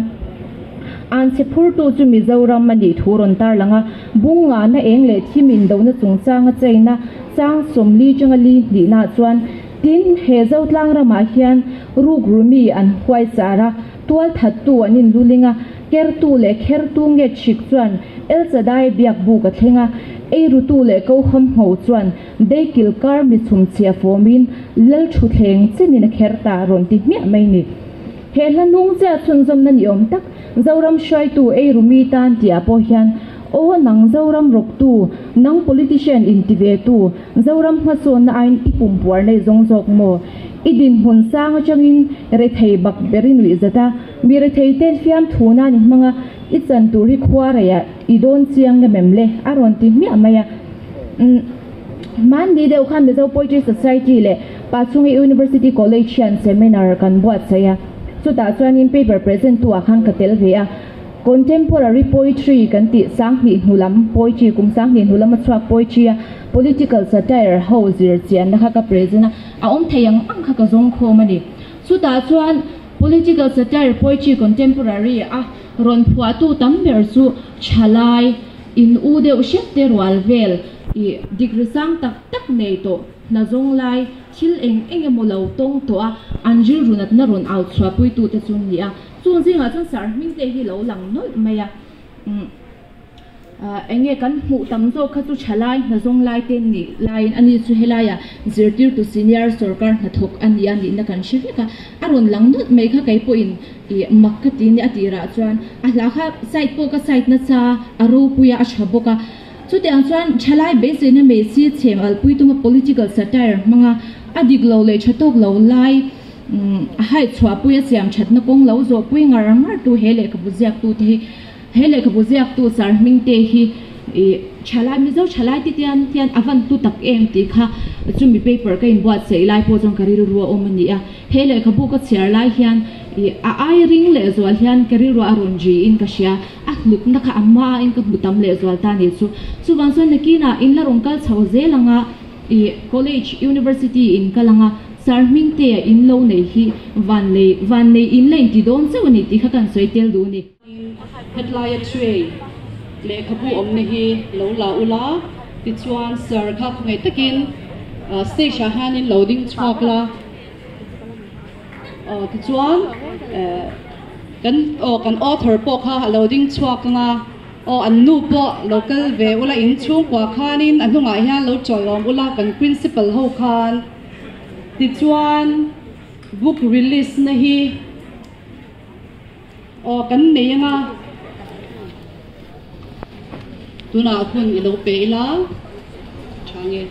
anchhe phurtu chu Mizoram a nih thu rawn tarlang a, bung ngahna eng leh thim indona chungchanga cheina chang 40 atanga li hnihnaah chuan tin he Zotlang ramah hian rukrumi an huai char a, tualthattu an inluling a, Kertu leh khertu nge chhik chuan El Shaddai biak buk a thleng a, eirutu leh koham ngho chuan Deikil kar mi chhumchhia fawmin Lal thutthleng chenin a kher ta rawn ti hmiah mai ni. He hla hnung chiah chhunzawmna ni awm tak Zoram hruaitu eiru mi tan tihah pawh hian Aw nang Zoram rawktu, nang politician inti ve tu, Zoram hmasawnna aiin i pumpuar nei zawng zawk maw? I dinhmun sang atangin rethei bak ber i nuih zat a, Mi rethei ten fiamthu nan i hmang a, i chan tur hi khua reiah i dawn chiang em em le? a rawn ti hmiah mai a. Umm, hmanni deuh khan Mizo Poetry Society leh Pachhungi University College hian seminar kan buatsaih a, chutah chuanin paper present tu ah khan ka tel ve a. Contemporary poetry kan tih 2000 hnu lam poetry, kum 2000 hnu lama chhuak poetry a political satire ho zir chianna kha ka present a, a awm thei ang ang kha ka zawng khawm a ni. Chutah chuan Political satire poetry contemporary a rawn phuahtu tam ber chu thalai, in u deuh hrep te rual vel i degree sang tak tak nei tawh hna zawng lai thil eng eng emaw lo tawng tawh a an rilru natna rawn au chhuahpuitu te chu an ni a. Chung zingah chuan sar hming te hi lo lang nawlh mai a. Enge kan hmuh tam zawk kha chu thalai hnazawng lai te nih laiin ani chu helaiah zirtirtu senior sorkar hnathawk a nia nihna kan hre vek a, a rawn lang nawlh mai kha kei pawhin ih mak ka ti nia a tirah chuan a hla kha side pawh ka side nasa a ropui a a tha bawk a, chutiang chuan thalai beiseina mai si chhem alpui tuma political satire hmanga a dik lo leh tha tawk lo lai a haihchhuahpui a siam thatna kawng lo zawhpui ngar ngar tu he lehkhabu ziaktu te hi. He lehkhabu ziaktu Sir Hmingte hi ih thalai Mizo thalai te tian hian a van hlu tak em tih kha chumi paper ka inbuatsaih lai pawh chuan ka rilru a awm a ni a. He lehkhabu ka chhiar lai hian ih a ai ring lehzual hian ka rilru a rawn ri in ka hria. A hlutna kha a hmain ka hmu tam lehzual ta ni chu. Chuvang chuan nakinah in la rawn kal chho zel ang a, ih college, university in kal ang a, Sir Hmingtea in lo nei hi van lei van nei in la inti dawn chauh a ni tih kha kan sawi tel duh a ni. Hetlai a tray lehkhabu awmna hi lo la ula, tichuan sir kha khawngaih takin stage ah hianin lo ding chhuak la, aw tichuan kan aw kan author pawh kha a lo ding chhuak anga, aw an nu pawh lo kal ve ula inchhungkua khanin a hnungah hian lo chawlawm ula kan principal ho khan, tichuan book release na hi. Aw kan nei anga tunah hun i lo pe ila tha nge.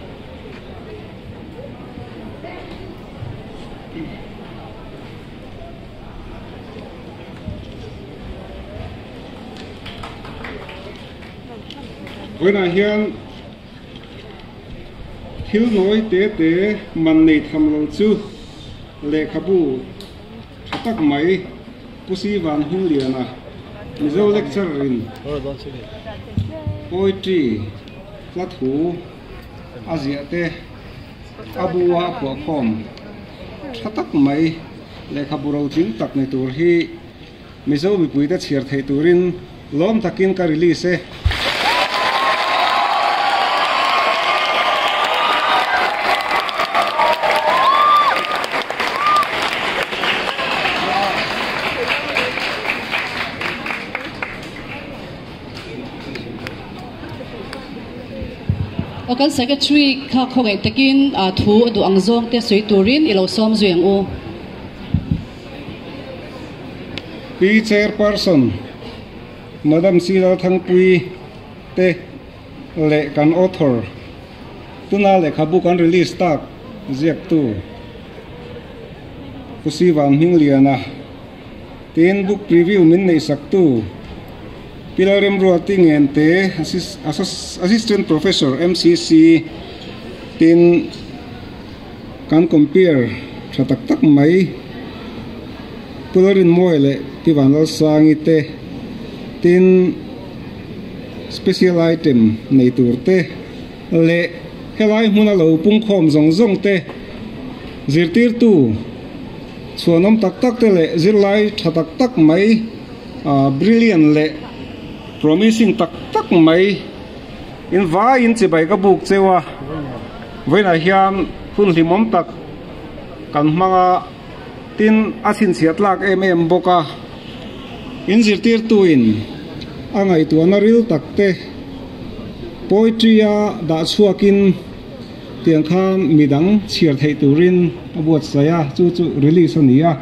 Vawiinah hian thil nawi te te man nei tham lo chu lehkhabu Tha tak mai, Pu Si Van Hmingliana, Mizo lecturer in poetry hla thu a ziah te a bu a phuahkhawm tha tak mai lehkhabu rotling tak ni tur hi Mizo mipuite chhiar theih turin lawm takin ka release e. Aw kan Secretary kha khawngaih takin thu a duh ang zawng te sawi turin i lo sawm zui ang u. Pi Chairperson Madam Sila Thangpui te leh kan author tuna lehkhabu kan release tak ziaktu Pu Sivan Hmingliana tin book preview min neihsaktu Pu. Pi Lalremruati Ngente, Assistant Professor, MCC, tin kan compere tha tak tak mai Pu Lalrinmawia leh Pi Vanlalsangi te, tin special item nei tur te leh helai hmuna lo pungkhawm zawng zawng te zirtirtu chhuanawm tak tak te leh zirlai tha tak tak mai brilliant leh promising tak tak mai in vaiin chibai ka buk cheu a, vawiinah hian hun hlimawm tak kan hmang a, tin a chhinchhiah tlak em em bawk a, in zirtirtuin a ngaihtuahna ril tak te poetry a dah chhuakin tiang khan midang chhiar theih turin a buatsaih a, chu chu release a ni a,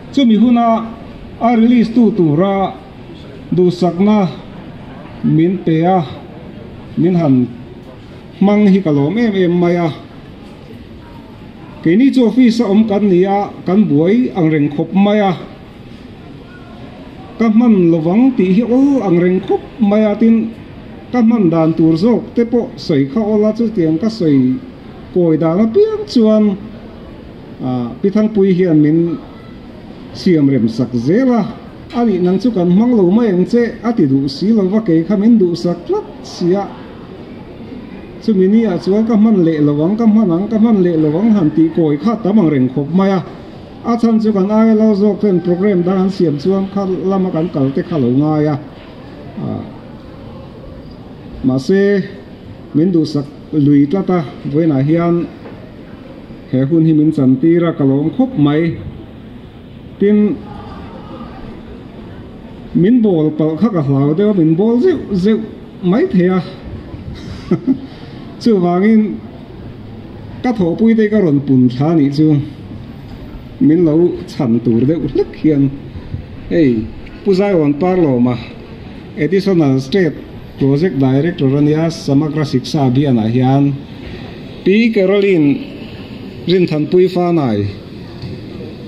chumi huna a release tu tura duhsakna min pe a, min han hmang hi ka lawm em em mai a. Keini chu office a awm kan ni a, kan buai ang reng khawp mai a. Ka hman lovang tih hi awl ang reng khawp mai a, tin ka hman dan tur zawk te pawh sawi kha awl a, chutiang ka sawi kawi dan apiang chuan Pi Thangpui hian min siam rem sak zel a, a nih nang chu kan hmang lo mai ang che a ti duh si lo va, kei kha min duhsak tlat si a, chumi ni ah chuan ka hman leh lo ang, ka hman ang, ka hman leh lo ang han tih kawi kha tam ang reng khawp mai a, a chhan chu kan aia lo zawk ten program dang an siam chuan kha lama kan kal te kha lo ngai a, mahse min duhsak lui tlat a, vawiinah hian. He hun hi min chantir a, ka lawm khawp mai. Tin, min bawl palh kha ka hlau deuh a, min bawl zeuh zeuh mai thei a. Chuvangin ka thawhpui te ka rawn pun thla nih chu min lo chhan tur deuh hlek hian hei Pu Zaiawn Parlawma Additional State Project Director a nia, Samagra Shiksha Abhiyan ah hian Pi Caroline Rinthanpui Fanai,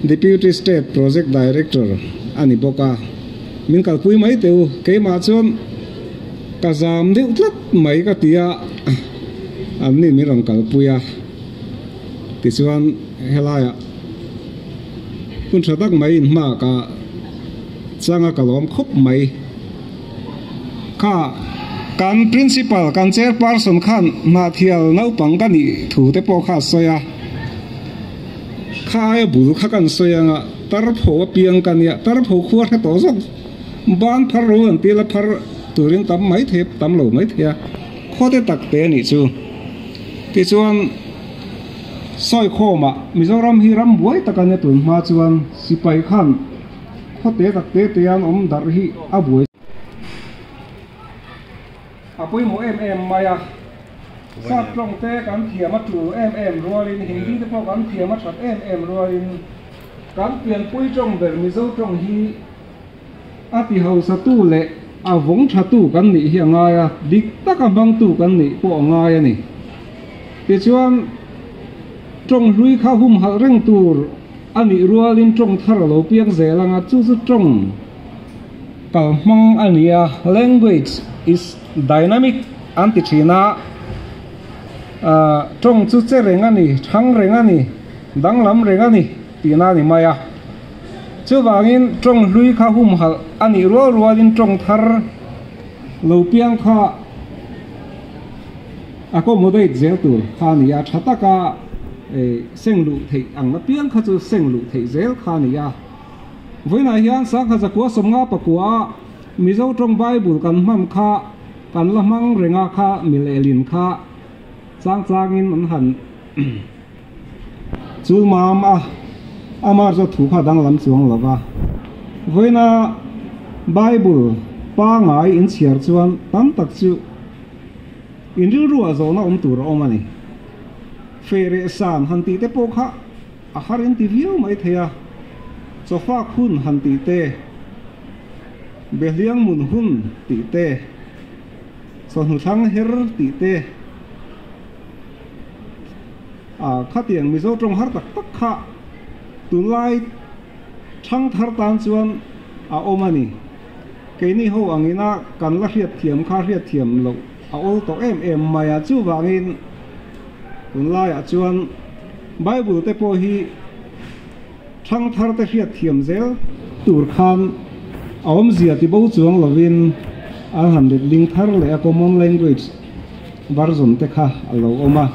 Deputy State Project Director a ni bawk a, min kalpui mai teh u, keimah chuan ka zam deuh tlat mai ka ti a, an ni min rawn kalpui a, tichuan helaiah hun tha tak mai inhma ka chang a ka lawm khawp mai. Kha kan principal, kan chairperson khan Hnahthial naupang ka nih thu te pawh kha a sawi a. Kha aia bul kha kan sawi anga Tarpho a piang ka nia, Tarpho khua hre tawh zawk ban phar ro an tila phar turin tam mai thei tam lo mai thei a, khaw te tak te a nih chu. Tichuan sawi khawmah Mizoram hi ram buai tak a nia tun hma chuan sipai khan Khaw te tak te te an awm darh hi a buai a pawimawh em em mai a, sap tawng te kan thiam a tul em em rualin Hindi te pawh kan thiam a that em em rualin kan pianpui tawng ber Mizo tawng hi a ti hausa tu leh a vawng tha tu kan nih hi a ngai a, dik taka hmang tu kan nih pawh a ngai a ni. Tichuan tawng hlui kha humhalh reng tur A nih rualin tawng thar a lo piang zel ang a, chu chu tawng kal hmang a ni a, language is dynamic an ti thin a, tawng chu che reng a ni, thang reng a ni, danglam reng a ni tihna a ni mai a. Chuvangin tawng hlui kha humhalh a nih rual rualin tawng thar lo piang kha accommodate zel tur kha a ni a, tha taka seng luh theih ang apiang kha chu seng luh theih zel kha a ni a. Vawiinah hian sangha zakua sawmnga pakua a Mizo tawng Bible kan hman kha kan la hmang reng a kha milehlin kha chang changin an han chul mam a, amah chu thu kha danglam chuang lo va. Vawiina Bible pangai inchhiar chuan tam tak chu In rilruah zawhna awm tur a awm a ni. Feh reh san han tih te pawh kha a har in ti viau mai thei a, chawfak hun han tih te, behliang mun hun tih te, chawhnu thlang her tih te, a khatiang Mizo tawng har tak tak kha tunlai thangthar tan chuan a awm a ni. Keini ho angina kan la hriat thiam kha hriat thiam loh a awl tawh em em mai a. Chuvangin tunlaiah chuan Bible te pawh hi thangthar te hriat thiam zel tur khan a awmzia ti bo chuang lovin an han letling thar leh a, common language version te kha a lo awm a.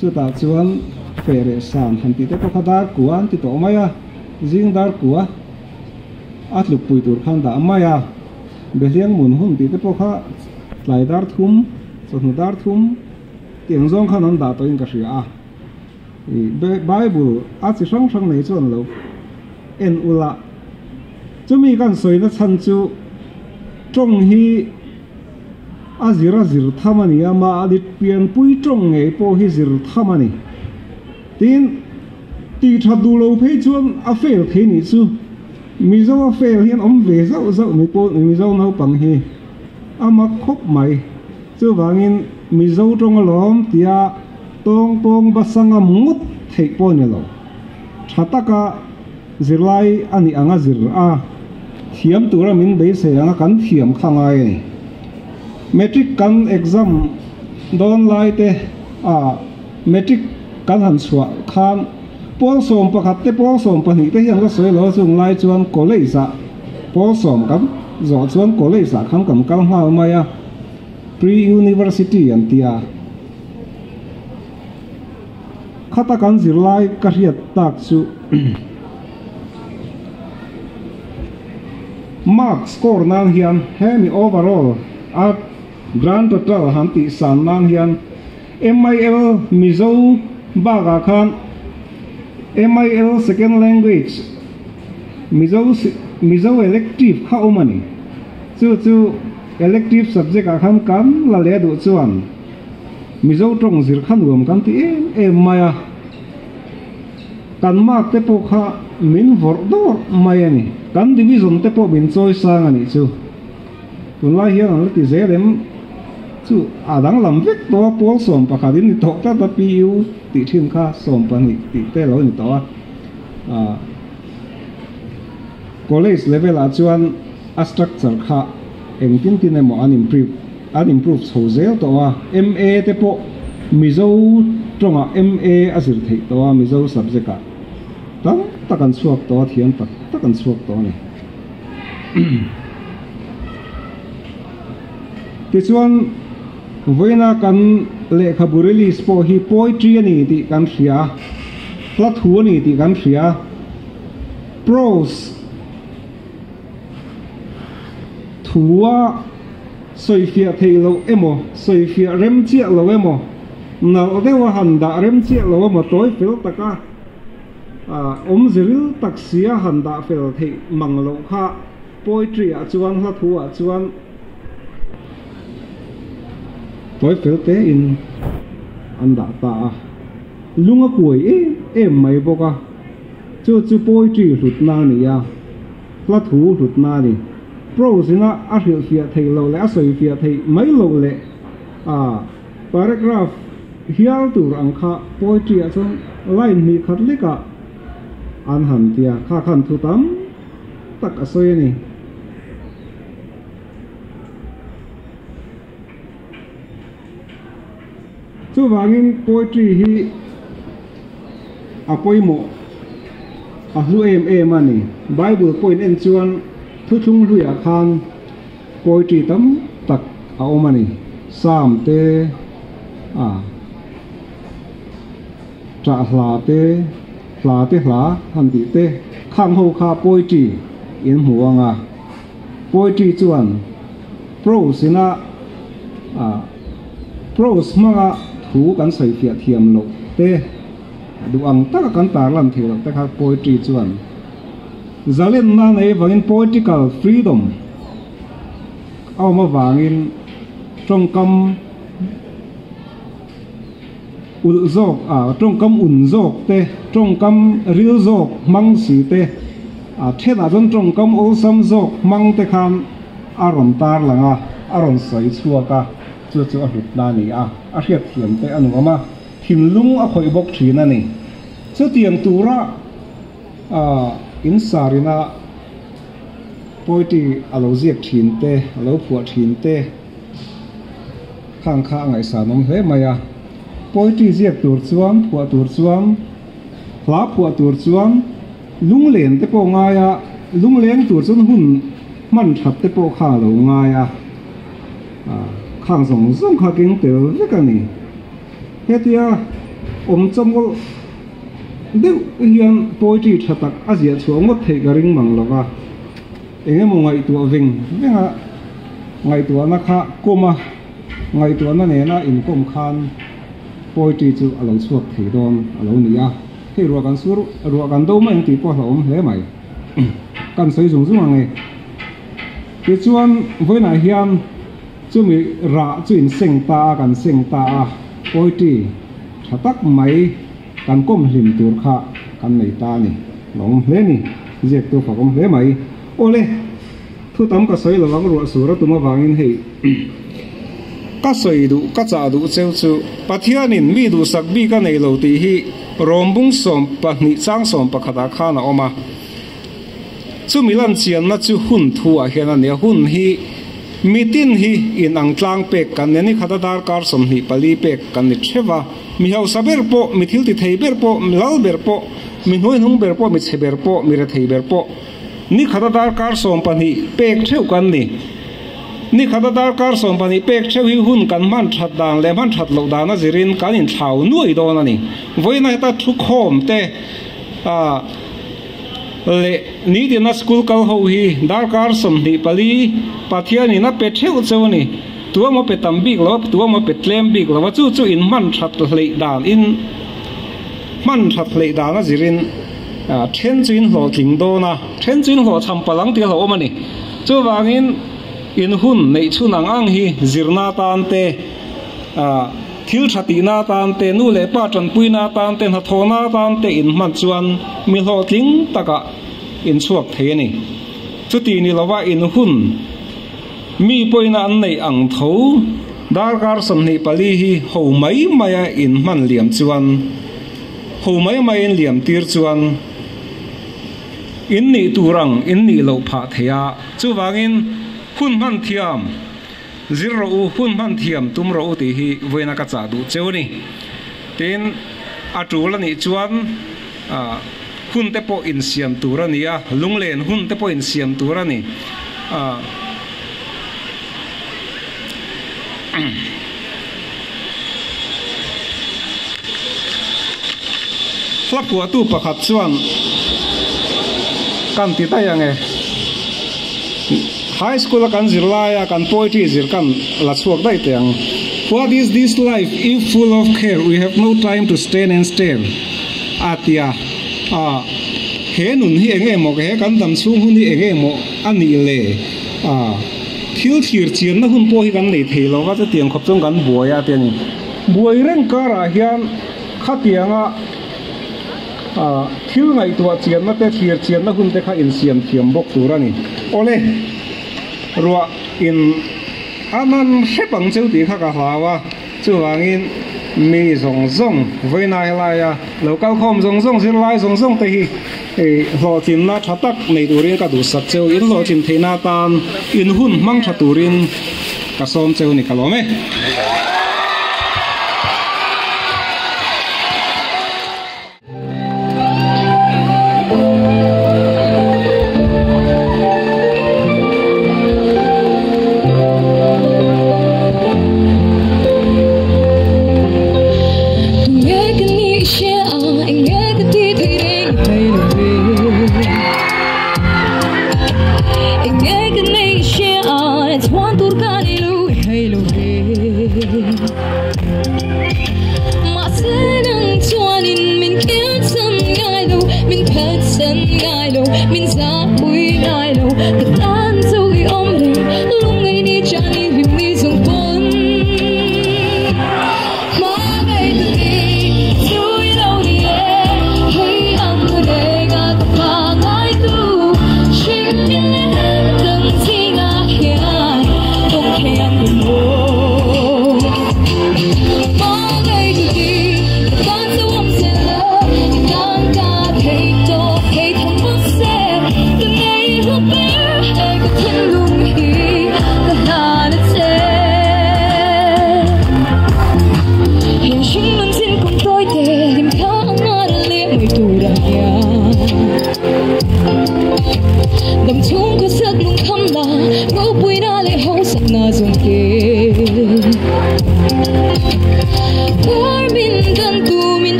Chutah chuan feh reh san han tih te pawh kha dar kua an ti tawh mai a, zing dar kua a tlukpui tur khan dah mai a. Behliang mun hun tih te pawh kha tlai dar thum, chawhnu dar thum tiang zawng khan an dah tawhin ka hria a. Bible a chi hrang hrang nei chuan lo en ula. Chumi kan sawina chhan chu tawng hi a zir a zir tham a ni a, mahni pianpui tawng ngei pawh hi zir tham a ni. Tin, tih that duh lo phei chuan a fail thei nih chu. Mizo a fail hian awm ve zauh zauh mi pawh Mizo naupang hi a mak khawp mai. Chuvangin Mizo tawng alawm tia tawng pawng basanga ngawt theih pawh ni lo. Tha taka zirlai a nih anga zir a, thiam tura min beisei anga kan thiam kha ngai a ni. Matric kan exam dawn lai te a matric kan han chhuah khan pawl 11 te pawl 12 te hian ka sawi lo a, chung lai chuan college ah pawl 10 kan zawh chuan college ah khan kan kal nghal mai a, pre-university an tia. Khata kan zirlai ka hriat tak chu mark score nan hian hemi overall a grand total han tih san nan hian MIL Mizo bakah khan MIL second language Mizo Mizo elective kha awm a ni. Chu chu elective subject ah khan kan la leh duh chuan Mizo tawng zir kha nuam kan ti em em mai a. Kan mark te pawh kha min vawrh dawrh mai a ni. Kan division te pawh min chawi sang a nih chu. Tunlai hian an la ti zel em chu a danglam vek tawh a, pawl 11 in ni tawh tlat a, PU tih thin kha 12 tih te lo ni tawh a. College level ah chuan a structure kha engtin tin emaw an improve an improve chho zel tawh a. MA te pawh Mizo tawngah MA a zir theih tawh a, Mizo subject ah tam tak an chhuak tawh a, thiam tak tak an chhuak tawh a ni. Tichuan vawiina kan lehkhabu release pawh hi poetry a ni tih kan hria, hla thu a ni tih kan hria, prose thua sawifiah theih loh emaw, sawifiah rem chiah lo emaw, nalh deuha han dah rem chiah lo emaw tawi fel taka awm ziril tak sia han dah fel theih mang loh kha poetry ah chuan hla thu ah chuan tawi fel te in an dah ta a. Lung a kuai em em mai bawk a. Chu chu poetry hlutna a ni a, hla thu hlutna a ni. Prose ina a hrilhfiah theih loh leh a sawifiah theih mai loh leh a paragraph hial tur ang kha poetry ah chuan line hnih khat lekah an han ti a, kha khan thu tam tak a sawi a ni. Chuvangin poetry hi a pawimawh a hlu em em a ni. Bible pawhin en chuan thuthlung hluiah khan poetry tam tak a awm a ni. Psalm te, a ṭah hla te, hla te hla han tih te khang ho kha poetry in hmu ang a. Poetry chuan prose ina a prose hmanga thu kan sawifiah thiam loh te, duh ang taka kan tarlan theih loh te kha poetry chuan zalenna nei vangin poetical freedom a awm avangin tawngkam ulh zawk a tawngkam un zawk te, tawngkam ril zawk hmang si te, a thenah chuan tawngkam awlsam zawk hmang te khan a rawn tarlang a, a rawn sawi chhuak a, chu chu a hlutna a ni a, a hriat thiam te a nuam a, thinlung a khawih bawk thin a ni. Chutiang tura a insarina. Poetry a lo ziak thin te, a lo phuah thin te khang kha a ngaihsan awm hle mai a. Poetry ziak tur chuan, phuah tur chuan, hla phuah tur chuan lunglen te pawh ngai a, lungleng tur chuan hun hman that te pawh kha a lo ngai a. Khang zawng zawng kha keng tel vek a ni. Hetia awm chawmawlh deuh hian poetry tha tak a ziah chhuah ngawt theih ka ring mang lova, eng emaw ngaihtuah veng veng a, ngaihtuahna kha kawm a, ngaihtuahna nena inkawm khan poetry chu a lo chhuak thei dawn a lo ni a. Hei ruah kan sur, ruah kan do mai ang tih pawh a hlauhawm hle mai. Kan sawi zung zung ang e. Tichuan vawiinah hian chumi rah chu in seng ta a, kan seng ta a, poetry tha tak mai kan kawm hlim tur kha kan nei ta a ni. Lawm hle ni, ziaktu fakawm hle mai. Awle, thu tam ka sawi lovang ruah sur a tum avangin hei ka sawi duh, ka chah duh cheu chu Pathianin mi duhsak bik a nei lo tih hi Rawmbung 12 chang 11 ah khan a awm a. Chumi lan chianna chu hun thu ah hian a ni a, hun hi mitin hi in ang tlang pek kan ni a, ni khata darkar 24 pek kan ni theuh a, mi hausa ber pawh, mi thil ti thei ber pawh, mi lal ber pawh, mi hnuaihnung ber pawh, mi chhe ber pawh, mi rethei ber pawh, ni khata darkar 12 pek theuh kan ni. Ni khata darkar 12 pek theuh hi hun kan hman that dan leh hman that loh dan a zirin kan inthlau nuai dawn a ni. Vawiina heta thu khawm te ah. Leh nitina school kal ho hi darkar 24 Pathianin a pe theuh cheu a ni. Tuamaw pe tam bik lo a, tuamaw pe tlem bik lo a, chu chu in hman that hleih dan in hman that hleih dan a zirin then chu in hlawhtling dawn a, then chu in hlawhchham palh ang tih a hlauhawm a ni. Chuvangin in hun neih chhun ang ang hi zirna tan te Thil tha tihna atan te, nu leh pa tanpuina atan te, hnathawhna atan te in hman chuan mi hlawhtling takah in chhuak thei a ni. Chuti ni lova in hun mi pawina an neih ang tho darkar 24 hi ho mai maia in hman liam chuan, ho mai mai in liam tir chuan in nih tur ang in nih loh phah thei a. Chuvangin hun hman thiam. Zir rawh u, hun hman thiam tum rawh u tih hi vawiina ka chah duh cheu a ni. Tin, a tul a nih chuan hun te pawh insiam tur a ni a, lunglen hun te pawh insiam tur a ni. Hla phuahtu pakhat chuan kan ti daih ang e. High school a kan zir laia kan poetry zir kan la chhuak daih teh ang. What is this life if full of care we have no time to stand and stare a ti a. Ah, he nun hi eng emaw he kan dam chhung hun hi eng emaw a nih le? Ah, thil thlir chianna hun pawh hi kan nei thei lo va, chutiang khawp chuan kan buai a ti a ni. Buai reng karah hian khatianga thil ngaihtuah chianna te, thlir chianna hun te kha insiam thiam bawk tur a ni. Awle, ruah in a man hrep ang cheu tih kha ka hlau a, chuvangin mi zawng zawng vawiina helaia lo kal khawm zawng zawng, zirlai zawng zawng te hi hlawhtlinna tha tak nei turin ka duhsak cheu, in hlawhtlin theihna atan in hun hmang tha turin ka sawm cheu ni ka lawm e.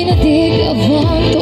Hmangaihna dik avang.